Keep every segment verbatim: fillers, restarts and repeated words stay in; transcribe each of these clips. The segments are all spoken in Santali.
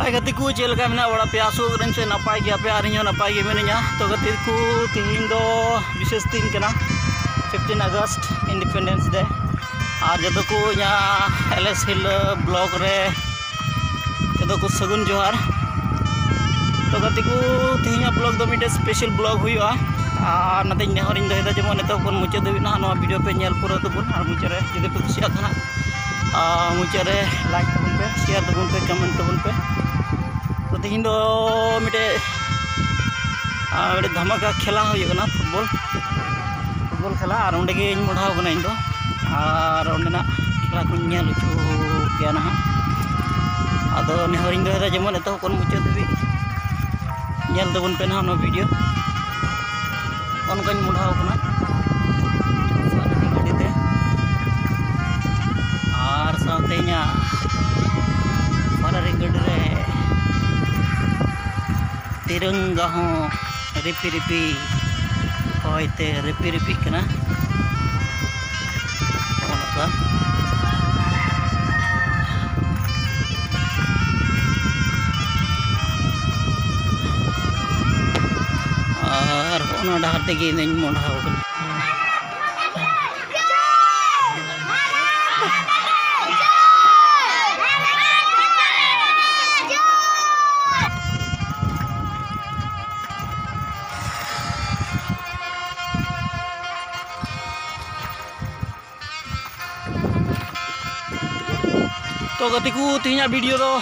ᱦᱟᱭ ᱜᱟᱛᱮ ᱠᱚ, ᱪᱮᱫ ᱞᱮᱠᱟ ᱢᱮᱱᱟᱜ ᱵᱟᱲᱟ ᱯᱮᱭᱟ? ᱟᱥᱚᱜ ᱠᱟᱹᱱᱟᱹᱧ ᱥᱮ ᱱᱟᱯᱟᱭ ᱜᱮᱭᱟᱯᱮ, ᱟᱨ ᱤᱧ ᱦᱚᱸ ᱱᱟᱯᱟᱭ ᱜᱮ ᱢᱤᱱᱟᱹᱧᱟ᱾ ᱛᱚ ᱜᱟᱛᱮ ᱠᱚ, ᱛᱮᱦᱮᱧ ᱫᱚ ᱵᱤᱥᱮᱥ ᱫᱤᱱ ᱠᱟᱱᱟ, ᱯᱷᱤᱯᱴᱤᱱ ᱟᱜᱚᱥᱴ, ᱤᱱᱰᱤᱯᱮᱱᱰᱮᱱᱥ ᱰᱮ᱾ ᱟᱨ ᱡᱚᱛᱚ ᱠᱚ ᱤᱧᱟᱹᱜ ᱮᱞ ᱮᱥ ᱦᱤᱞ ᱵᱞᱚᱜ ᱨᱮ ᱡᱚᱛᱚ ᱠᱚ ᱥᱟᱹᱜᱩᱱ ᱡᱚᱦᱟᱨ᱾ ᱛᱚ ᱜᱟᱛᱮ ᱠᱚ, ᱛᱮᱦᱮᱧᱟᱜ ᱵᱞᱚᱜ ᱫᱚ ᱢᱤᱫᱴᱮᱱ ᱥᱯᱮᱥᱟᱞ ᱵᱞᱚᱜ ᱦᱩᱭᱩᱜᱼᱟ᱾ ᱟᱨ ᱚᱱᱟᱛᱮᱧ ᱱᱮᱦᱚᱨᱤᱧ ᱫᱚᱦᱚᱭᱮᱫᱟ, ᱡᱮᱢᱚᱱ ᱮᱛᱚᱦᱚᱵ ᱠᱷᱚᱱ ᱢᱩᱪᱟᱹᱫ ᱫᱷᱟᱹᱵᱤᱡ ᱱᱟᱦᱟᱜ ᱱᱚᱣᱟ ᱵᱷᱤᱰᱤᱭᱳ ᱯᱮ ᱧᱮᱞ ᱯᱩᱨᱟᱹᱣ ᱛᱟᱵᱚᱱ, ᱟᱨ ᱢᱩᱪᱟᱹᱫ ᱨᱮ ᱡᱩᱫᱤ ᱯᱮ ᱠᱩᱥᱤᱭᱟᱜ ᱠᱷᱟᱱ ᱱᱟᱦᱟᱜ, ᱟᱨ ᱢᱩᱪᱟᱹᱫ ᱨᱮ ᱞᱟᱭᱤᱠ ᱛᱟᱵᱚᱱ ᱯᱮ, ᱥᱮᱭᱟᱨ ᱛᱟᱵᱚᱱ ᱯᱮ, ᱠᱚᱢᱮᱱᱴ ᱛᱟᱵᱚᱱ ᱯᱮ᱾ ᱛᱚ ᱛᱮᱦᱮᱧ ᱫᱚ ᱢᱤᱫᱴᱮᱡ, ᱟᱨ ᱢᱤᱫᱴᱮᱡ ᱫᱷᱟᱢᱟᱠᱟ ᱠᱷᱮᱞᱟ ᱦᱩᱭᱩᱜ ᱠᱟᱱᱟ, ᱯᱷᱩᱴᱵᱚᱞ, ᱯᱷᱩᱴᱵᱚᱞ ᱠᱷᱮᱞᱟ, ᱟᱨ ᱚᱸᱰᱮ ᱜᱤᱧ ᱢᱚᱦᱰᱟᱣ ᱠᱟᱱᱟ ᱤᱧ ᱫᱚ᱾ ᱟᱨ ᱚᱸᱰᱮᱱᱟᱜ ᱠᱷᱮᱞᱟ ᱠᱚᱧ ᱧᱮᱞ ᱦᱚᱪᱚ ᱯᱮᱭᱟ ᱱᱟᱦᱟᱜ᱾ ᱟᱫᱚ ᱱᱮᱦᱚᱨᱤᱧ ᱫᱚᱦᱚᱭᱮᱫᱟ, ᱡᱮᱢᱚᱱ ᱮᱛᱚᱦᱚᱵ ᱠᱷᱚᱱ ᱢᱩᱪᱟᱹᱫ ᱫᱷᱟᱹᱵᱤᱡ ᱧᱮᱞ ᱛᱟᱵᱚᱱ ᱯᱮ ᱱᱟᱦᱟᱜ ᱱᱚᱣᱟ ᱵᱷᱤᱰᱤᱭᱳ᱾ ᱚᱱᱠᱟᱧ ᱢᱚᱦᱰᱟᱣ ᱠᱟᱱᱟ ᱜᱟᱹᱰᱤ ᱛᱮ, ᱟᱨ ᱥᱟᱶᱛᱮ ᱤᱧᱟᱹᱜ ᱯᱷᱟᱨᱟᱨᱤ ᱜᱟᱹᱰᱤ ᱨᱮ ᱛᱤᱨᱚᱝᱜᱟ ᱦᱚᱸ ᱨᱤᱯᱤ ᱨᱤᱯᱤ ᱦᱚᱭ ᱛᱮ ᱨᱤᱯᱤ ᱨᱤᱯᱤᱜ ᱠᱟᱱᱟ᱾ ᱱᱚᱜᱼᱚ ᱱᱚᱝᱠᱟ᱾ ᱟᱨ ᱚᱱᱟ ᱰᱟᱦᱟᱨ ᱛᱮᱜᱮ ᱤᱧ ᱫᱚᱧ ᱢᱚᱦᱰᱟᱣ ᱠᱟᱱᱟ᱾ ᱛᱚ ᱜᱟᱛᱮ ᱠᱚ, ᱛᱮᱦᱮᱧᱟᱜ ᱵᱷᱤᱰᱤᱭᱳ ᱫᱚ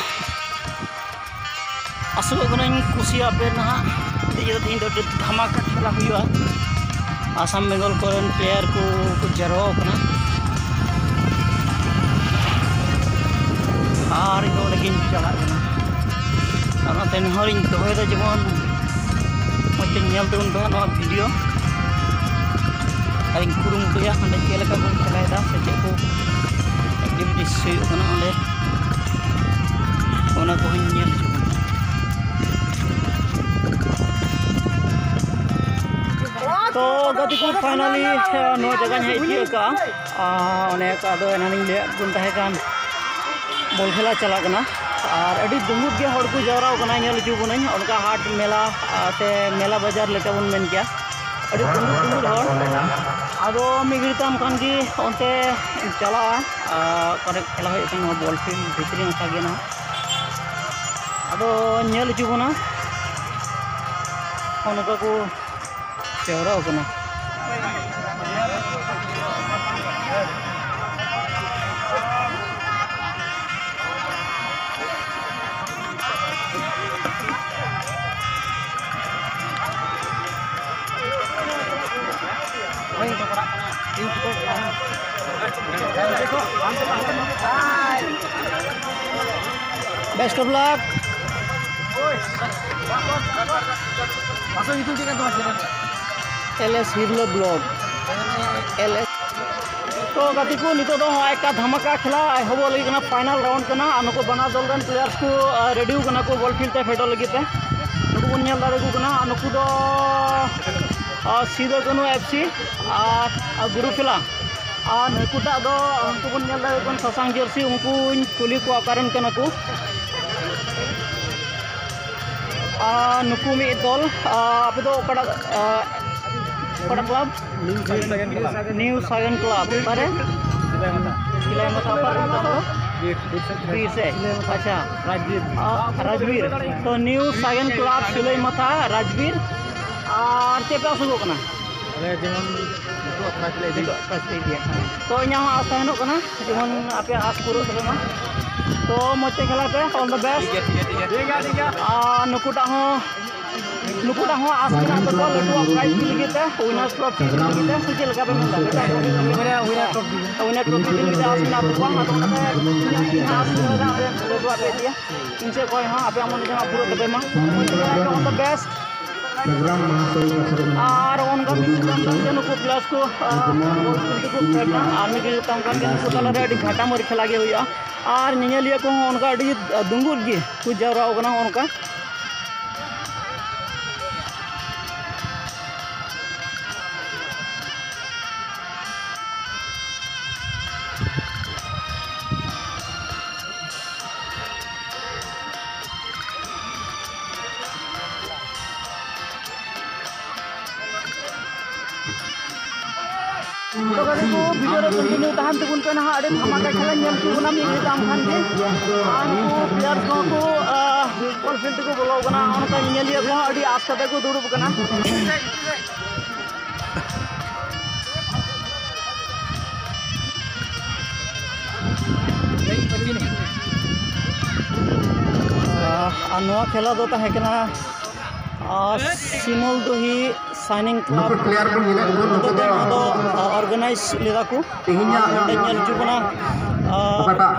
ᱟᱥᱚᱜ ᱠᱟᱹᱱᱟᱹᱧ ᱠᱩᱥᱤᱭᱟᱜ ᱯᱮ ᱱᱟᱦᱟᱜ᱾ ᱛᱮᱦᱮᱧ ᱫᱚ, ᱛᱮᱦᱮᱧ ᱫᱚ ᱟᱹᱰᱤ ᱫᱷᱟᱢᱟᱠᱟ ᱠᱷᱮᱞᱟ ᱦᱩᱭᱩᱜᱼᱟ᱾ ᱟᱥᱟᱢ ᱵᱮᱝᱜᱚᱞ ᱠᱚᱨᱮᱱ ᱯᱞᱮᱭᱟᱨ ᱠᱚ ᱠᱚ ᱡᱟᱨᱣᱟ ᱠᱟᱱᱟ, ᱟᱨ ᱤᱧ ᱫᱚ ᱚᱸᱰᱮ ᱜᱤᱧ ᱪᱟᱞᱟᱜ ᱠᱟᱱᱟ᱾ ᱟᱨ ᱚᱱᱟᱛᱮ ᱱᱮᱦᱚᱨᱤᱧ ᱫᱚᱦᱚᱭᱮᱫᱟ, ᱡᱮᱢᱚᱱ ᱢᱚᱡᱽ ᱛᱮ ᱧᱮᱞ ᱛᱟᱵᱚᱱ ᱯᱮ ᱱᱚᱣᱟ ᱵᱷᱤᱰᱤᱭᱳ᱾ ᱟᱨᱤᱧ ᱠᱩᱨᱩᱢᱩᱴᱩᱭᱟ ᱦᱟᱸᱰᱮ ᱪᱮᱫ ᱞᱮᱠᱟ ᱠᱚ ᱠᱷᱮᱞᱟᱭᱮᱫᱟ ᱥᱮ ᱪᱮᱫ ᱠᱚ ᱮᱠᱴᱤᱵᱷᱤᱴᱤᱥ ᱦᱩᱭᱩᱜ ᱠᱟᱱᱟ ᱚᱸᱰᱮ, ᱚᱱᱟ ᱠᱚᱦᱚᱸᱧ ᱧᱮᱞ ᱦᱚᱪᱚ ᱠᱚᱣᱟ᱾ ᱛᱚ ᱜᱟᱛᱮ ᱠᱚ, ᱯᱷᱟᱭᱱᱟᱞᱤ ᱱᱚᱣᱟ ᱡᱟᱭᱜᱟᱧ ᱦᱮᱡ ᱛᱤᱭᱳᱜ ᱠᱟᱜᱼᱟ᱾ ᱟᱨ ᱚᱱᱮ ᱚᱠᱟ ᱫᱚ ᱮᱱᱟᱱᱤᱧ ᱞᱟᱹᱭᱟᱫ ᱵᱚᱱ ᱛᱟᱦᱮᱸ ᱠᱟᱱ, ᱵᱚᱞ ᱠᱷᱮᱞᱟ ᱪᱟᱞᱟᱜ ᱠᱟᱱᱟ᱾ ᱟᱨ ᱟᱹᱰᱤ ᱫᱩᱢᱩᱫ ᱜᱮ ᱦᱚᱲ ᱠᱚ ᱡᱟᱣᱨᱟᱣ ᱠᱟᱱᱟ, ᱧᱮᱞ ᱦᱚᱪᱚ ᱵᱚᱱᱟᱹᱧ᱾ ᱚᱱᱠᱟ ᱦᱟᱴ ᱢᱮᱞᱟ, ᱟᱨ ᱥᱮ ᱢᱮᱞᱟ ᱵᱟᱡᱟᱨ ᱞᱮᱠᱟ ᱵᱚᱱ ᱢᱮᱱ ᱠᱮᱭᱟ, ᱟᱹᱰᱤ ᱫᱩᱢᱩᱫ ᱫᱩᱢᱩᱫ ᱦᱚᱲ᱾ ᱟᱫᱚ ᱢᱤᱫ ᱜᱷᱟᱹᱲᱤ ᱛᱟᱭᱚᱢ ᱠᱷᱟᱱ ᱜᱮ ᱚᱱᱛᱮ ᱪᱟᱞᱟᱜᱼᱟ, ᱟᱨ ᱚᱠᱟᱨᱮ ᱠᱷᱮᱞᱟ ᱦᱩᱭᱩᱜ ᱠᱟᱱᱟ, ᱱᱚᱣᱟ ᱵᱚᱞ ᱯᱷᱤᱞᱰ ᱵᱷᱤᱛᱨᱤ ᱱᱟᱠᱷᱟ ᱜᱮ ᱱᱟᱦᱟᱜ᱾ ᱟᱫᱚ ᱧᱮᱞ ᱦᱚᱪᱚ ᱵᱚᱱᱟ ᱱᱚᱜᱼᱚ ᱱᱚᱝᱠᱟ ᱠᱚ ᱡᱟᱣᱨᱟ ᱟᱠᱟᱱᱟ᱾ Best of luck. ᱟᱥᱚᱞ ᱧᱩᱛᱩᱢ ᱪᱮᱫ ᱠᱟᱱ ᱛᱟᱢᱟ channel ᱨᱮᱭᱟᱜ? ᱮᱞ ᱮᱥ ᱦᱤᱨᱞᱟᱹ ᱵᱞᱚᱜ᱾ L S. ᱛᱚ ᱜᱟᱛᱮ ᱠᱚ, ᱱᱤᱛᱚᱜ ᱫᱚ ᱱᱚᱜᱼᱚᱭ ᱮᱠᱴᱟ ᱫᱷᱟᱢᱟᱠᱟ ᱠᱷᱮᱞᱟ ᱮᱦᱚᱵᱚᱜ ᱞᱟᱹᱜᱤᱫ ᱠᱟᱱᱟ, ᱯᱷᱟᱭᱱᱟᱞ ᱨᱟᱣᱩᱱᱰ ᱠᱟᱱᱟ᱾ ᱟᱨ ᱱᱩᱠᱩ ᱵᱟᱱᱟᱨ ᱫᱚᱞ ᱨᱮᱱ ᱯᱞᱮᱭᱟᱨᱥ ᱠᱚ ᱨᱮᱰᱤ ᱠᱟᱱᱟ ᱠᱚ ᱵᱚᱞ ᱯᱷᱤᱞᱰ ᱛᱮ ᱯᱷᱮᱰᱚᱜ ᱞᱟᱹᱜᱤᱫ ᱛᱮ᱾ ᱱᱩᱠᱩ ᱵᱚᱱ ᱧᱮᱞ ᱫᱟᱲᱮᱭᱟᱠᱚ ᱠᱟᱱᱟ᱾ ᱟᱨ ᱱᱩᱠᱩ ᱫᱚ ᱟᱨ ᱥᱤᱫᱩ ᱠᱟᱹᱱᱦᱩ ᱮᱯᱷ ᱥᱤ ᱟᱨ, ᱟᱨ ᱜᱩᱨᱩᱯᱷᱮᱞᱟ᱾ ᱟᱨ ᱱᱩᱠᱩᱴᱟᱜ ᱫᱚ, ᱩᱱᱠᱩ ᱵᱚᱱ ᱧᱮᱞ ᱫᱟᱲᱮᱭᱟᱠᱚ ᱠᱟᱱᱟ ᱥᱟᱥᱟᱝ ᱡᱟᱹᱨᱥᱤ, ᱩᱱᱠᱩᱧ ᱠᱩᱞᱤ ᱠᱚᱣᱟ ᱚᱠᱟ ᱨᱮᱱ ᱠᱟᱱᱟ ᱠᱚ᱾ ᱟᱨ ᱱᱩᱠᱩ ᱢᱤᱫ ᱫᱚᱞ, ᱟᱨ ᱟᱯᱮ ᱫᱚ ᱚᱠᱟᱴᱟᱜ, ᱟᱨ ᱚᱠᱟᱴᱟᱜ ᱠᱞᱟᱵᱽ? ᱱᱤᱭᱩ ᱥᱟᱜᱮᱱ ᱠᱞᱟᱵᱽ᱾ ᱚᱠᱟᱨᱮ? ᱥᱤᱞᱟᱭ ᱢᱟᱛᱷᱟ᱾ ᱚᱠᱟ ᱨᱮᱱ ᱠᱟᱱᱟ ᱯᱮ? ᱵᱤᱨ ᱥᱮ? ᱟᱪᱪᱷᱟ᱾ ᱨᱟᱡᱽᱵᱤᱨ᱾ ᱟᱨ ᱨᱟᱡᱽᱵᱤᱨ᱾ ᱛᱚ, ᱱᱤᱭᱩ ᱥᱟᱜᱮᱱ ᱠᱞᱟᱵᱽ ᱥᱤᱞᱟᱹᱭ ᱢᱟᱛᱷᱟ, ᱨᱟᱡᱽᱵᱤᱨ᱾ ᱟᱨ ᱪᱮᱫ ᱯᱮ ᱟᱥᱚᱜᱚᱜ ᱠᱟᱱᱟ? ᱟᱞᱮ ᱡᱮᱢᱚᱱ ᱱᱩᱠᱩᱣᱟᱜ prize ᱞᱮ ᱤᱫᱤ᱾ ᱱᱩᱠᱩᱣᱟᱜ prize ᱯᱮ ᱤᱫᱤᱭᱟ᱾ ᱛᱚ, ᱤᱧᱟᱹᱜ ᱦᱚᱸ ᱟᱥ ᱛᱟᱦᱮᱱᱚᱜ ᱠᱟᱱᱟ ᱡᱮᱢᱚᱱ ᱟᱯᱮᱭᱟᱜ ᱟᱥ ᱯᱩᱨᱟᱹᱜ ᱛᱟᱯᱮ ᱢᱟ᱾ ᱛᱚ, ᱢᱚᱡᱽ ᱛᱮ ᱠᱷᱮᱞᱟᱭ ᱯᱮ, all the best᱾ ᱴᱷᱤᱠ ᱜᱮᱭᱟ, ᱴᱷᱤᱠ ᱜᱮᱭᱟ, ᱴᱷᱤᱠ ᱜᱮᱭᱟ᱾ ᱟᱨ ᱱᱩᱠᱩᱴᱟᱜ ᱦᱚᱸ, ᱱᱩᱠᱩᱴᱟᱜ ᱦᱚᱸ ᱟᱥ ᱢᱮᱱᱟᱜ ᱛᱟᱠᱚᱣᱟ ᱞᱟᱹᱴᱩᱣᱟᱜ prize ᱤᱫᱤ ᱞᱟᱹᱜᱤᱫ ᱛᱮ, winners trophy ᱤᱫᱤ ᱞᱟᱹᱜᱤᱫ ᱛᱮ, ᱥᱮ ᱪᱮᱫ ᱞᱮᱠᱟ ᱯᱮ ᱢᱮᱱ ᱮᱫᱟ? Winner, winner trophy᱾ Winner trophy ᱤᱫᱤ ᱞᱟᱹᱜᱤᱫ ᱛᱮ ᱟᱥ ᱢᱮᱱᱟᱜ ᱛᱟᱠᱚᱣᱟ᱾ ᱟᱫᱚ ᱚᱱᱟᱛᱮ ᱤᱧᱟᱹᱜ ᱦᱚᱸ ᱟᱥ ᱢᱮᱱᱟᱜᱼᱟ, ᱞᱟᱹᱴᱩᱣᱟᱜ ᱯᱮ ᱤᱫᱤᱭᱟ᱾ ᱤᱧ ᱥᱮᱫ ᱠᱷᱚᱱ ᱦᱚᱸ ᱟᱯᱮᱭᱟᱜ ᱢᱚᱱᱮ ᱡᱟᱦᱟᱸ ᱯᱩᱨᱟᱹᱜ ᱛᱟᱯᱮ ᱢᱟ, all the best᱾ ᱟᱨ ᱚᱱᱠᱟ ᱢᱤᱫ ᱫᱤᱱ ᱠᱟᱱ ᱛᱟᱦᱮᱸ ᱱᱩᱠᱩ players ᱠᱚ, ᱟᱨ ᱢᱤᱫ ᱫᱤᱱ ᱠᱟᱱ ᱛᱟᱦᱮᱸ ᱱᱩᱠᱩ ᱛᱟᱞᱟᱨᱮ ᱟᱹᱰᱤ ᱜᱷᱟᱴᱟᱢᱟᱹᱨᱤ ᱠᱷᱮᱞᱟ ᱜᱮ ᱦᱩᱭᱩᱜᱼᱟ᱾ ᱟᱨ ᱧᱮᱧᱮᱞᱤᱭᱟᱹ ᱠᱚᱦᱚᱸ ᱚᱱᱠᱟ ᱟᱹᱰᱤ ᱫᱩᱸᱜᱩᱫ ᱜᱮ ᱠᱚ ᱡᱟᱣᱨᱟ ᱟᱠᱟᱱᱟ ᱚᱱᱠᱟ᱾ ᱜᱟᱛᱮ ᱠᱚ, ᱵᱷᱤᱰᱤᱭᱳ ᱨᱮ ᱠᱚᱱᱴᱤᱱᱤᱭᱩ ᱛᱟᱦᱮᱱ ᱛᱟᱵᱚᱱ ᱯᱮ ᱱᱟᱦᱟᱜ᱾ ᱟᱹᱰᱤ ᱫᱷᱟᱢᱟᱠᱟ ᱠᱷᱮᱞᱟ ᱧᱮᱞ ᱦᱚᱪᱚ ᱵᱚᱱᱟ ᱢᱤᱫ ᱜᱷᱟᱹᱲᱤᱡ ᱛᱟᱭᱚᱢ ᱠᱷᱟᱱ ᱜᱮ᱾ ᱟᱨ ᱱᱩᱠᱩ ᱯᱞᱮᱭᱟᱨ ᱠᱚᱦᱚᱸ ᱠᱚ, ᱟᱦ, ᱵᱚᱞ ᱯᱷᱤᱞᱰ ᱛᱮᱠᱚ ᱵᱚᱞᱚ ᱠᱟᱱᱟ᱾ ᱚᱱᱠᱟ ᱧᱮᱧᱮᱞᱤᱭᱟᱹ ᱠᱚᱦᱚᱸ ᱟᱹᱰᱤ ᱟᱸᱥ ᱠᱟᱛᱮ ᱠᱚ ᱫᱩᱲᱩᱵ ᱠᱟᱱᱟ᱾ ᱟᱦ, ᱟᱨ ᱱᱚᱣᱟ ᱠᱷᱮᱞᱟ ᱫᱚ ᱛᱟᱦᱮᱸ ᱠᱟᱱᱟ, ᱟᱦ, ᱥᱤᱢᱚᱞ ᱫᱩᱦᱤ ᱥᱟᱭᱱᱤᱝ ᱠᱞᱟᱵᱽ᱾ ᱱᱩᱠᱩ ᱯᱞᱮᱭᱟᱨ ᱵᱚᱱ ᱧᱮᱞᱮᱫ ᱠᱚ, ᱱᱩᱠᱩ ᱫᱚ ᱱᱚᱣᱟ ᱫᱚ, ᱟᱦ, ᱚᱨᱜᱟᱱᱟᱭᱤᱡᱽ ᱞᱮᱫᱟ ᱠᱚ᱾ ᱛᱮᱦᱮᱧᱟᱜ ᱱᱚᱰᱮ ᱧᱮᱞ ᱦᱚᱪᱚ ᱵᱚᱱᱟ, ᱟᱦ, ᱚᱠᱟᱴᱟᱜ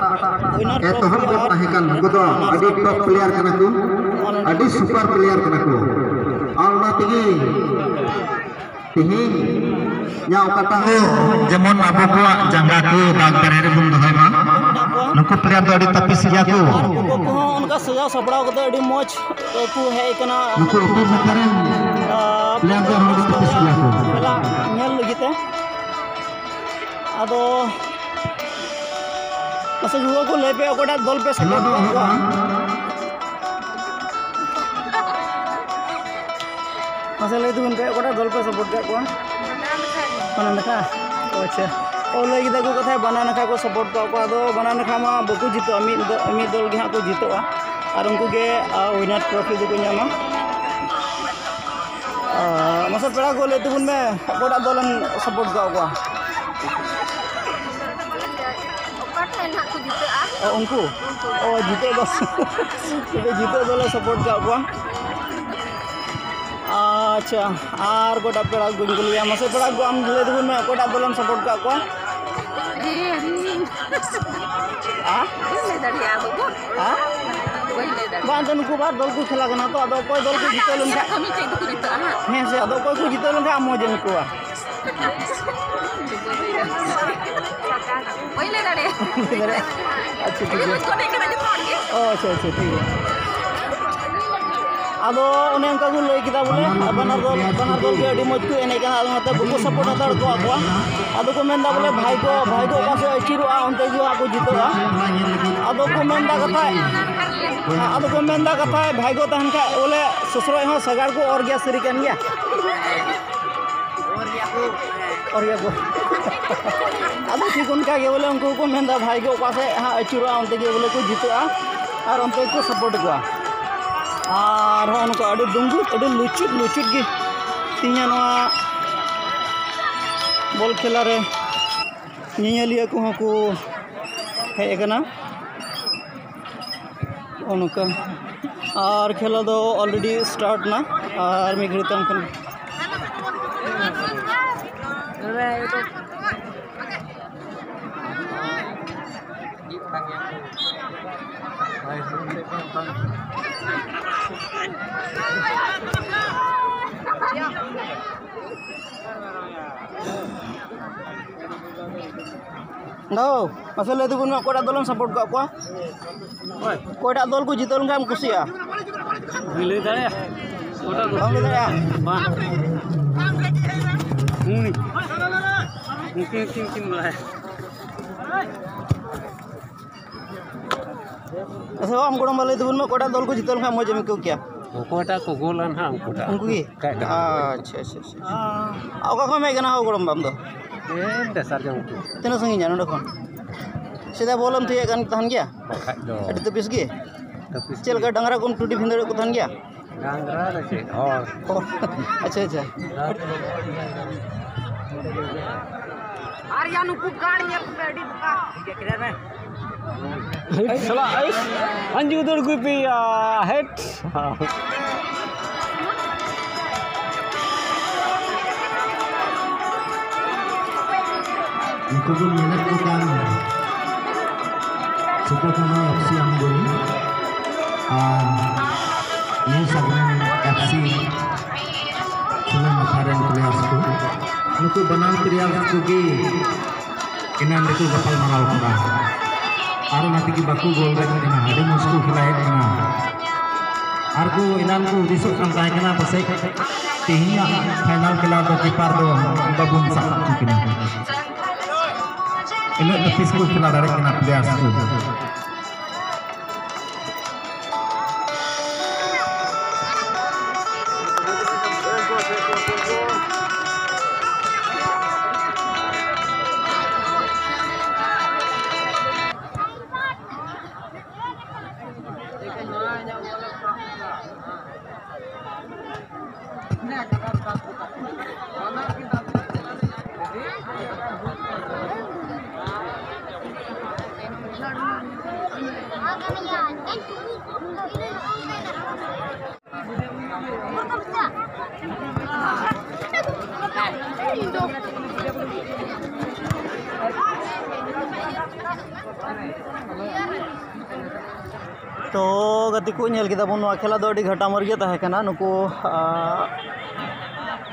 ᱩᱭᱱᱟᱨ ᱮᱛᱚᱦᱚᱵ ᱴᱨᱚᱯᱷᱤ ᱜᱚᱫ ᱟᱨ ᱛᱟᱦᱮᱸ ᱠᱟᱱ, ᱱᱩᱠᱩ ᱫᱚ ᱟᱹᱰᱤ ᱴᱚᱯ ᱯᱞᱮᱭᱟᱨ ᱠᱟᱱᱟ ᱠᱚ, ᱟᱹᱰᱤ ᱥᱩᱯᱟᱨ ᱯᱞᱮᱭᱟᱨ ᱠᱟᱱᱟ ᱠᱚ᱾ ᱟᱨ ᱚᱱᱟ ᱛᱮᱜᱮ ᱛᱮᱦᱮᱧ ᱧᱟ ᱚᱠᱟᱴᱟᱜ ᱡᱮᱢᱚᱱ ᱟᱵᱚ ᱠᱚᱣᱟᱜ ᱡᱟᱸᱜᱟ ᱠᱚ ᱫᱟᱜ ᱫᱟᱨᱮ ᱨᱮᱵᱚᱱ ᱫᱚᱦᱚᱭ ᱢᱟ᱾ ᱱᱩᱠᱩ ᱯᱞᱮᱭᱟᱨ ᱫᱚ ᱟᱹᱰᱤ ᱛᱟᱹᱯᱤᱥ ᱜᱮᱭᱟ ᱠᱚ᱾ ᱟᱨ ᱜᱚᱜᱚ ᱠᱚᱦᱚᱸ ᱚᱱᱠᱟ ᱥᱟᱡᱟᱣ ᱥᱟᱯᱲᱟᱣ ᱠᱟᱛᱮ ᱟᱹᱰᱤ ᱢᱚᱡᱽ ᱠᱚ ᱦᱮᱡ ᱟᱠᱟᱱᱟ᱾ ᱱᱩᱠᱩ ᱩᱛᱛᱚᱨ ᱱᱟᱠᱷᱟ ᱨᱮᱱ ᱟᱨ ᱯᱞᱮᱭᱟᱨ ᱫᱚ ᱟᱹᱰᱤ ᱛᱟᱹᱯᱤᱥ ᱜᱮᱭᱟ ᱠᱚ᱾ ᱠᱷᱮᱞᱟ ᱧᱮᱞ ᱞᱟᱹᱜᱤᱫ ᱛᱮ᱾ ᱟᱫᱚ ᱢᱟᱥᱮ ᱜᱚᱜᱚ ᱠᱚ ᱞᱟᱹᱭ ᱯᱮ, ᱚᱠᱚᱭᱴᱟᱜ ᱫᱚᱞ ᱯᱮ ᱠᱷᱮᱞᱟ ᱥᱟᱯᱳᱨᱴ ᱫᱚ ᱠᱚᱣᱟ? ᱮᱦᱚᱵ ᱮᱱᱟ᱾ ᱢᱟᱥᱮ ᱞᱟᱹᱭ ᱛᱟᱵᱚᱱ ᱯᱮ, ᱚᱠᱟᱴᱟᱜ ᱫᱚᱞ ᱯᱮ ᱥᱟᱯᱳᱨᱴ ᱠᱟᱜ ᱠᱚᱣᱟ? ᱵᱟᱱᱟᱨ ᱱᱟᱠᱷᱟ᱾ ᱚ, ᱟᱪᱪᱷᱟ᱾ ᱚ, ᱞᱟᱹᱭ ᱠᱮᱫᱟ ᱠᱚ ᱠᱟᱛᱷᱟ, ᱵᱟᱱᱟᱨ ᱱᱟᱠᱷᱟ ᱠᱚ ᱥᱟᱯᱳᱨᱴ ᱠᱟᱜ ᱠᱚᱣᱟ᱾ ᱟᱫᱚ ᱵᱟᱱᱟᱨ ᱱᱟᱠᱷᱟ ᱢᱟ ᱵᱟᱠᱚ ᱡᱤᱛᱟᱹᱜᱼᱟ, ᱢᱤᱫ ᱫᱚ, ᱢᱤᱫ ᱫᱚᱞ ᱜᱮ ᱦᱟᱸᱜ ᱠᱚ ᱡᱤᱛᱟᱹᱜᱼᱟ᱾ ᱟᱨ ᱩᱱᱠᱩ ᱜᱮ, ᱟ, ᱩᱭᱱᱟᱨ ᱴᱨᱚᱯᱷᱤ ᱫᱚᱠᱚ ᱧᱟᱢᱟ᱾ ᱟ, ᱢᱟᱥᱮ ᱯᱮᱲᱟ ᱠᱚ ᱞᱟᱹᱭ ᱛᱟᱵᱚᱱ ᱢᱮ, ᱚᱠᱟᱴᱟᱜ ᱫᱚᱞᱮᱢ ᱥᱟᱯᱳᱨᱴ ᱠᱟᱜ ᱠᱚᱣᱟ? ᱚᱠᱟ ᱴᱷᱮᱱ ᱱᱟᱦᱟᱜ ᱠᱚ ᱡᱤᱛᱟᱹᱜᱼᱟ? ᱚ, ᱩᱱᱠᱩ? ᱚ, ᱡᱤᱛᱟᱹᱜ ᱫᱚ, ᱡᱤᱛᱟᱹᱜ ᱫᱚᱞᱮ ᱥᱟᱯᱳᱨᱴ ᱠᱟᱜ ᱠᱚᱣᱟ᱾ ᱟᱪᱪᱷᱟ, ᱟᱨ ᱚᱠᱚᱭᱴᱟᱜ ᱯᱮᱲᱟ ᱠᱚᱧ ᱠᱩᱞᱤᱭᱟ? ᱢᱟᱥᱮ ᱯᱮᱲᱟ ᱠᱚ, ᱟᱢ ᱞᱟᱹᱭ ᱛᱟᱵᱚᱱ ᱢᱮ, ᱚᱠᱚᱭᱴᱟᱜ ᱫᱚᱞᱮᱢ ᱥᱟᱯᱳᱨᱴ ᱠᱟᱜ ᱠᱚᱣᱟ? ᱦᱮᱸ, ᱦᱮᱸ᱾ ᱟ? ᱵᱟᱹᱧ ᱞᱟᱹᱭ ᱫᱟᱲᱮᱭᱟᱜᱼᱟ, ᱵᱟᱹᱵᱩ᱾ ᱟ? ᱵᱟᱹᱧ ᱞᱟᱹᱭ ᱫᱟᱲᱮᱭᱟᱜᱼᱟ᱾ ᱵᱟᱝ, ᱟᱫᱚ ᱱᱩᱠᱩ ᱵᱟᱨ ᱫᱚᱞ ᱠᱚ ᱠᱷᱮᱞᱟ ᱠᱟᱱᱟ ᱛᱚ, ᱟᱫᱚ ᱚᱠᱚᱭ ᱫᱚᱞ ᱠᱚ ᱡᱤᱛᱟᱹᱣ ᱞᱮᱱᱠᱷᱟᱱ, ᱠᱟᱹᱢᱤ ᱪᱮᱫ ᱫᱚᱠᱚ ᱡᱤᱛᱟᱹᱜᱼᱟ ᱦᱟᱸᱜ? ᱦᱮᱸ ᱥᱮ, ᱟᱫᱚ ᱚᱠᱚᱭ ᱠᱚ ᱡᱤᱛᱟᱹᱣ ᱞᱮᱱᱠᱷᱟᱱ ᱟᱢ ᱢᱚᱡᱽ ᱮᱢ ᱟᱹᱭᱠᱟᱹᱣᱟ? ᱵᱟᱹᱧ ᱞᱟᱹᱭ ᱫᱟᱲᱮᱭᱟᱜᱼᱟ᱾ ᱟᱪᱪᱷᱟ, ᱴᱷᱤᱠ ᱜᱮᱭᱟ᱾ ᱚ, ᱟᱪᱪᱷᱟ, ᱟᱪᱪᱷᱟ, ᱴᱷᱤᱠ ᱜᱮᱭᱟ᱾ ᱟᱫᱚ ᱚᱱᱮ ᱚᱱᱠᱟ ᱠᱚ ᱞᱟᱹᱭ ᱠᱮᱫᱟ ᱵᱚᱞᱮ, ᱵᱟᱱᱟᱨ ᱫᱚᱞ, ᱵᱟᱱᱟᱨ ᱫᱚᱞ ᱜᱮ ᱟᱹᱰᱤ ᱢᱚᱡᱽ ᱠᱚ ᱮᱱᱮᱡ ᱠᱟᱱᱟ, ᱟᱫᱚ ᱚᱱᱟᱛᱮ ᱵᱟᱠᱚ ᱥᱟᱯᱳᱨᱴ ᱦᱟᱛᱟᱲ ᱠᱚᱣᱟ ᱠᱚᱣᱟ᱾ ᱟᱫᱚ ᱠᱚ ᱢᱮᱱᱫᱟ ᱵᱚᱞᱮ, ᱵᱷᱟᱭᱜᱳ, ᱵᱷᱟᱭᱜᱳ ᱚᱠᱟ ᱥᱮᱫ ᱟᱹᱪᱩᱨᱚᱜᱼᱟ, ᱚᱱᱛᱮ ᱜᱮ ᱦᱟᱸᱜ ᱠᱚ ᱡᱤᱛᱟᱹᱜᱼᱟ᱾ ᱟᱫᱚ ᱠᱚ ᱢᱮᱱᱫᱟ ᱠᱟᱛᱷᱟᱡ, ᱟᱫᱚ ᱠᱚ ᱢᱮᱱᱫᱟ ᱠᱟᱛᱷᱟᱡ, ᱵᱷᱟᱭᱜᱳ ᱛᱟᱦᱮᱱ ᱠᱷᱟᱡ ᱵᱚᱞᱮ ᱥᱚᱥᱨᱚᱡ ᱦᱚᱸ ᱥᱟᱜᱟᱲ ᱠᱚ ᱚᱨ ᱜᱮᱭᱟ, ᱥᱟᱹᱨᱤ ᱠᱟᱱ ᱜᱮᱭᱟ᱾ ᱚᱨ ᱜᱮᱭᱟ ᱠᱚ᱾ ᱟᱫᱚ ᱴᱷᱤᱠ ᱚᱱᱠᱟ ᱜᱮ ᱵᱚᱞᱮ ᱩᱱᱠᱩ ᱠᱚ ᱢᱮᱱᱫᱟ ᱵᱷᱟᱭ ᱜᱮ ᱚᱠᱟ ᱥᱮᱫ ᱦᱟᱸᱜ ᱟᱹᱪᱩᱨᱚᱜᱼᱟ ᱚᱱᱛᱮ ᱜᱮ ᱵᱚᱞᱮ ᱠᱚ ᱡᱤᱛᱟᱹᱜᱼᱟ ᱟᱨ ᱚᱱᱛᱮ ᱜᱮᱠᱚ ᱥᱟᱯᱳᱨᱴ ᱠᱚᱣᱟ᱾ ᱟᱨ ᱦᱚᱸᱜᱼᱚ ᱱᱚᱝᱠᱟ ᱟᱹᱰᱤ ᱰᱩᱢᱵᱩᱡ, ᱟᱹᱰᱤ ᱞᱩᱪᱩᱫ ᱞᱩᱪᱩᱫ ᱜᱮ ᱛᱮᱦᱮᱧᱟᱜ ᱱᱚᱣᱟ ᱵᱚᱞ ᱠᱷᱮᱞᱟ ᱨᱮ ᱧᱮᱧᱮᱞᱤᱭᱟᱹ ᱠᱚᱦᱚᱸ ᱠᱚ ᱦᱮᱡ ᱟᱠᱟᱱᱟ᱾ ᱱᱚᱜᱼᱚ ᱱᱚᱝᱠᱟ᱾ ᱟᱨ ᱠᱷᱮᱞᱟ ᱫᱚ already start ᱱᱟ, ᱟᱨ ᱢᱤᱫ ᱜᱷᱟᱹᱲᱤᱡ ᱛᱟᱭᱚᱢ ᱠᱷᱟᱱ᱾ ᱫᱟᱫᱟ, ᱢᱟᱥᱮ ᱞᱟᱹᱭ ᱛᱟᱵᱚᱱ ᱢᱮ, ᱚᱠᱚᱭᱴᱟᱜ ᱫᱚᱞᱮᱢ ᱥᱟᱯᱳᱨᱴ ᱠᱟᱜ ᱠᱚᱣᱟ? ᱚᱠᱚᱭᱴᱟᱜ ᱫᱚᱞ ᱠᱚ ᱡᱤᱛᱟᱹᱣ ᱞᱮᱱᱠᱷᱟᱱ ᱮᱢ ᱠᱩᱥᱤᱭᱟᱜᱼᱟ? ᱵᱟᱹᱧ ᱞᱟᱹᱭ ᱫᱟᱲᱮᱭᱟᱜᱼᱟ᱾ ᱚᱠᱚᱭᱴᱟᱜ ᱠᱚ ᱵᱟᱢ ᱞᱟᱹᱭ ᱫᱟᱲᱮᱭᱟᱜᱼᱟ? ᱵᱟᱝ᱾ ᱩᱱᱤ᱾ ᱩᱱᱠᱤᱱ ᱠᱤᱱ ᱠᱤᱱ ᱵᱟᱲᱟᱭᱟ᱾ ᱟᱪᱪᱷᱟ, ᱟᱢ ᱜᱚᱲᱚᱢ ᱵᱟ ᱞᱟᱹᱭ ᱛᱟᱵᱚᱱ ᱢᱮ, ᱚᱠᱚᱭᱴᱟᱜ ᱫᱚᱞ ᱠᱚ ᱡᱤᱛᱟᱹᱣ ᱞᱮᱱᱠᱷᱟᱱ ᱢᱚᱡᱽ ᱮᱢ ᱟᱹᱭᱠᱟᱹᱣ ᱠᱮᱭᱟ? ᱚᱠᱚᱭᱴᱟᱜ ᱠᱚ ᱜᱳᱞᱟ ᱱᱟᱦᱟᱜ ᱩᱱᱠᱩᱴᱟᱜ᱾ ᱩᱱᱠᱩ ᱜᱮ? ᱠᱷᱟᱡ ᱫᱚ᱾ ᱟᱪᱪᱷᱟ, ᱟᱪᱪᱷᱟ, ᱟᱪᱪᱷᱟ᱾ ᱚᱠᱟ ᱠᱷᱚᱱ ᱮᱢ ᱦᱮᱡ ᱠᱟᱱᱟ ᱦᱳ ᱜᱚᱲᱚᱢ ᱵᱟ ᱟᱢ ᱫᱚ? ᱮ, ᱵᱮᱥᱟᱨ ᱡᱚᱝ ᱠᱚ᱾ ᱛᱤᱱᱟᱹᱜ ᱥᱟᱺᱜᱤᱧᱟ ᱱᱚᱸᱰᱮ ᱠᱷᱚᱱ? ᱥᱮᱫᱟᱭ ᱵᱚᱞ ᱮᱢ ᱛᱷᱩᱭᱮᱫ ᱠᱟᱱ ᱛᱟᱦᱮᱱ ᱜᱮᱭᱟ? ᱵᱟᱠᱷᱟᱡ ᱫᱚ᱾ ᱟᱹᱰᱤ ᱛᱟᱹᱯᱤᱥ ᱜᱮ? ᱛᱟᱹᱯᱤᱥ ᱪᱮᱫ ᱞᱮᱠᱟ ᱜᱮ᱾ ᱰᱟᱝᱨᱟ ᱠᱚᱢ ᱴᱩᱴᱤ ᱵᱷᱤᱸᱫᱟᱹᱲᱮᱫ ᱠᱚ ᱛᱟᱦᱮᱱ ᱜᱮᱭᱟ? ᱰᱟᱝᱨᱟ ᱫᱚ ᱪᱮᱫ, ᱦᱚᱲ᱾ ᱚ, ᱟᱪᱪᱷᱟ, ᱟᱪᱪᱷᱟ᱾ ᱟᱨ ᱭᱟ ᱱᱩᱠᱩ ᱜᱟᱲ ᱧᱮᱞ ᱠᱚᱯᱮ, ᱟᱹᱰᱤ ᱵᱚᱠᱟ᱾ ᱦᱮᱴ ᱥᱟᱞᱟ, ᱟᱭᱤᱥ, ᱟᱸᱡᱩ ᱫᱟᱹᱲ ᱠᱚ ᱯᱮᱭᱟ, ᱦᱮᱴ᱾ ᱩᱱᱠᱩ ᱵᱚᱱ ᱧᱮᱞᱮᱫ ᱠᱚ ᱠᱟᱱ ᱥᱩᱯᱚᱨ ᱠᱟᱱᱟ ᱮᱯᱷ ᱥᱤ ᱟᱢᱵᱩᱞ ᱟᱨ ᱱᱤᱭᱩ ᱥᱟᱜᱽᱨᱟᱢ ᱮᱯᱷ ᱥᱤ ᱥᱩᱱᱟᱹᱢ ᱢᱟᱛᱷᱟ ᱨᱮᱱ ᱯᱞᱮᱭᱟᱨᱥ ᱠᱚ᱾ ᱱᱩᱠᱩ ᱵᱟᱱᱟᱨ ᱯᱞᱮᱭᱟᱨᱥ ᱠᱚᱜᱮ ᱮᱱᱟᱱ ᱨᱮᱠᱚ ᱜᱟᱯᱟᱞ ᱢᱟᱨᱟᱣ ᱠᱟᱱᱟ ᱟᱨ ᱚᱱᱟ ᱛᱮᱜᱮ ᱵᱟᱠᱚ ᱜᱳᱞ ᱫᱟᱲᱮᱭᱟᱜ ᱠᱟᱱᱟ᱾ ᱟᱹᱰᱤ ᱢᱚᱡᱽ ᱠᱚ ᱠᱷᱮᱞᱟᱭᱮᱫ ᱠᱟᱱᱟ᱾ ᱟᱨ ᱠᱚ ᱮᱱᱟᱱ ᱠᱚ ᱦᱩᱫᱤᱥᱚᱜ ᱠᱟᱱ ᱛᱟᱦᱮᱸ ᱠᱟᱱᱟ ᱯᱟᱥᱮᱡ ᱛᱮᱦᱮᱧᱟᱜ ᱯᱷᱟᱭᱱᱟᱞ ᱠᱷᱮᱞᱟ ᱫᱚ ᱠᱤᱯᱟᱨ ᱫᱚ ᱵᱟᱵᱚᱱ ᱥᱟᱵ ᱦᱚᱪᱚ ᱠᱤᱱᱟ᱾ ᱤᱱᱟᱹᱜ ᱫᱚ ᱛᱤᱥ ᱠᱚ ᱠᱷᱮᱞᱟ ᱫᱟᱲᱮᱭᱟᱜ ᱠᱟᱱᱟ ᱯᱞᱮᱭᱟᱨᱥ ᱠᱚ᱾ ᱛᱚ ᱜᱟᱛᱮ ᱠᱚ, ᱧᱮᱞ ᱠᱮᱫᱟ ᱵᱚᱱ, ᱱᱚᱣᱟ ᱠᱷᱮᱞᱟ ᱫᱚ ᱟᱹᱰᱤ ᱜᱷᱟᱴᱟᱢᱟᱨ ᱜᱮ ᱛᱟᱦᱮᱸ ᱠᱟᱱᱟ᱾ ᱱᱩᱠᱩ, ᱟ,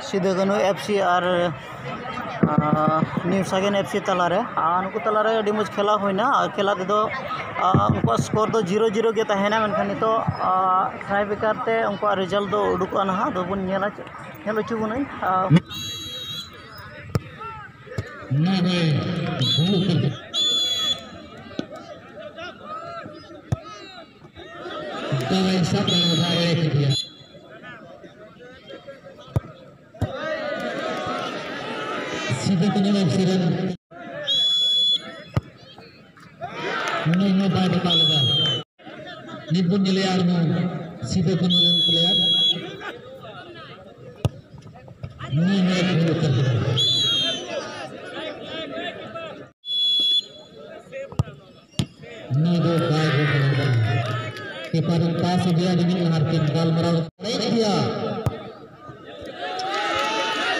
ᱥᱤᱫᱩ ᱠᱟᱹᱱᱦᱩ ᱮᱯᱷ ᱥᱤ ᱟᱨ, ᱟ, ᱱᱤᱭᱩ ᱥᱟᱜᱮᱱ ᱮᱯᱷ ᱥᱤ ᱛᱟᱞᱟᱨᱮ, ᱟᱨ ᱱᱩᱠᱩ ᱛᱟᱞᱟᱨᱮ ᱟᱹᱰᱤ ᱢᱚᱡᱽ ᱠᱷᱮᱞᱟ ᱦᱩᱭᱱᱟ᱾ ᱟᱨ ᱠᱷᱮᱞᱟ ᱛᱮᱫᱚ, ᱟ, ᱩᱱᱠᱩᱣᱟᱜ ᱥᱠᱳᱨ ᱫᱚ ᱡᱤᱨᱳ ᱡᱤᱨᱳ ᱜᱮ ᱛᱟᱦᱮᱱᱟ, ᱢᱮᱱᱠᱷᱟᱱ ᱱᱤᱛᱚᱜ, ᱟ, ᱴᱨᱟᱭ ᱵᱨᱮᱠᱟᱨ ᱛᱮ ᱩᱱᱠᱩᱣᱟᱜ ᱨᱮᱡᱟᱞᱴ ᱫᱚ ᱩᱰᱩᱠᱚᱜᱼᱟ ᱱᱟᱦᱟᱜ, ᱟᱫᱚ ᱵᱚᱱ ᱧᱮᱞᱟ, ᱧᱮᱞ ᱦᱚᱪᱚ ᱵᱚᱱᱟᱹᱧ᱾ ᱟ, ᱱᱚᱰᱮ ᱦᱩᱭᱩᱜ ᱠᱟᱱᱟ᱾ ᱫᱟᱣᱮ ᱥᱟᱵ ᱫᱟᱲᱮ ᱠᱮᱫᱮᱭᱟ᱾ ᱥᱤᱫᱩ ᱠᱟᱹᱱᱦᱩ ᱮᱯᱷ ᱥᱤ ᱨᱮᱱ ᱩᱱᱤ ᱦᱚᱸ ᱵᱟᱭ ᱫᱚᱠᱟ ᱞᱮᱫᱟ᱾ ᱱᱤᱛ ᱵᱚᱱ ᱧᱮᱞᱮᱭᱟ ᱟᱨᱦᱚᱸ ᱥᱤᱫᱩ ᱠᱟᱹᱱᱦᱩ ᱨᱮᱱ ᱯᱞᱮᱭᱟᱨ᱾ ᱱᱩᱭ ᱦᱚᱸ ᱜᱳᱞ ᱩᱛᱟᱹᱨ ᱠᱮᱫᱟ᱾ ᱱᱩᱭ ᱫᱚ ᱵᱟᱭ ᱜᱳᱞ ᱫᱟᱲᱮᱭᱟᱫᱟ᱾ ᱠᱤᱯᱟᱨ ᱮ ᱯᱟᱥ ᱟᱫᱮᱭᱟ, ᱨᱤᱢᱤᱞ ᱞᱟᱦᱟ ᱨᱮᱠᱤᱱ ᱜᱟᱞᱢᱟᱨᱟᱣ ᱫᱟᱲᱮᱭᱟᱜ ᱜᱮᱭᱟ᱾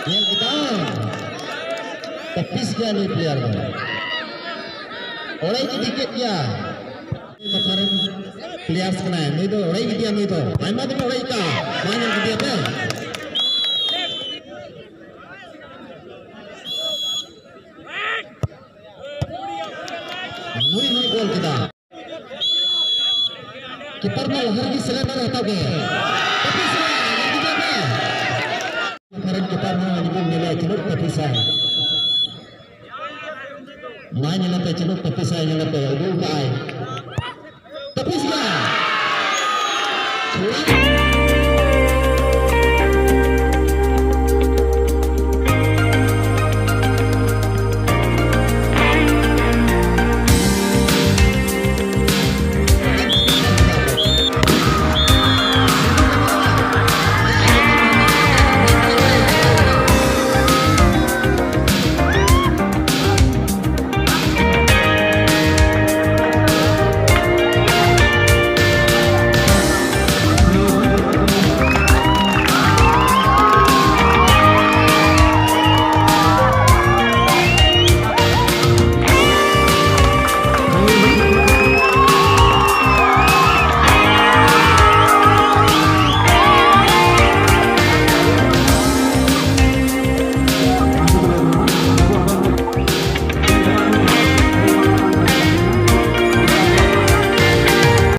ᱧᱮᱞ ᱠᱮᱫᱟᱢ? ᱛᱟᱹᱯᱤᱥ ᱜᱮᱭᱟ ᱱᱩᱭ ᱯᱞᱮᱭᱟᱨ ᱫᱚ᱾ ᱚᱲᱮᱡ ᱤᱫᱤ ᱠᱮᱫ ᱜᱮᱭᱟ᱾ ᱱᱟᱠᱷᱟ ᱨᱮᱱ ᱯᱞᱮᱭᱟᱨᱥ ᱠᱟᱱᱟᱭ᱾ ᱱᱩᱭ ᱫᱚ ᱚᱲᱮᱡ ᱤᱫᱤᱭᱟ, ᱱᱩᱭ ᱫᱚ ᱟᱭᱢᱟ ᱫᱤᱱ ᱚᱲᱮᱡ ᱠᱟᱜᱼᱟ᱾ ᱵᱟᱝ ᱧᱮᱞ ᱠᱮᱫᱮᱭᱟ ᱯᱮ? ᱱᱩᱭ ᱦᱚᱸᱭ ᱜᱳᱞ ᱠᱮᱫᱟ᱾ ᱠᱤᱯᱟᱨ ᱢᱟ ᱞᱟᱦᱟ ᱨᱮᱜᱮ ᱥᱮᱞᱮᱫ ᱞᱮᱱ ᱦᱟᱛᱟᱣ ᱜᱮ᱾ ᱯᱟᱹᱴᱤ ᱥᱮᱞᱮᱫ, ᱧᱮᱞ ᱠᱮᱫᱟ ᱯᱮ? ᱠᱤᱯᱟᱨ ᱦᱚᱸ ᱟᱹᱰᱤ ᱵᱚᱱ ᱧᱮᱞᱮ ᱪᱩᱞᱩᱠ ᱯᱟᱹᱴᱤ ᱥᱟᱭ᱾ ᱢᱟ ᱧᱮᱞᱮ ᱯᱮ ᱪᱩᱞᱩᱠ ᱯᱟᱹᱴᱤ ᱥᱟᱭ ᱧᱮᱞᱮ ᱯᱮ ᱟᱹᱜᱩ ᱠᱟᱜᱼᱟᱭ᱾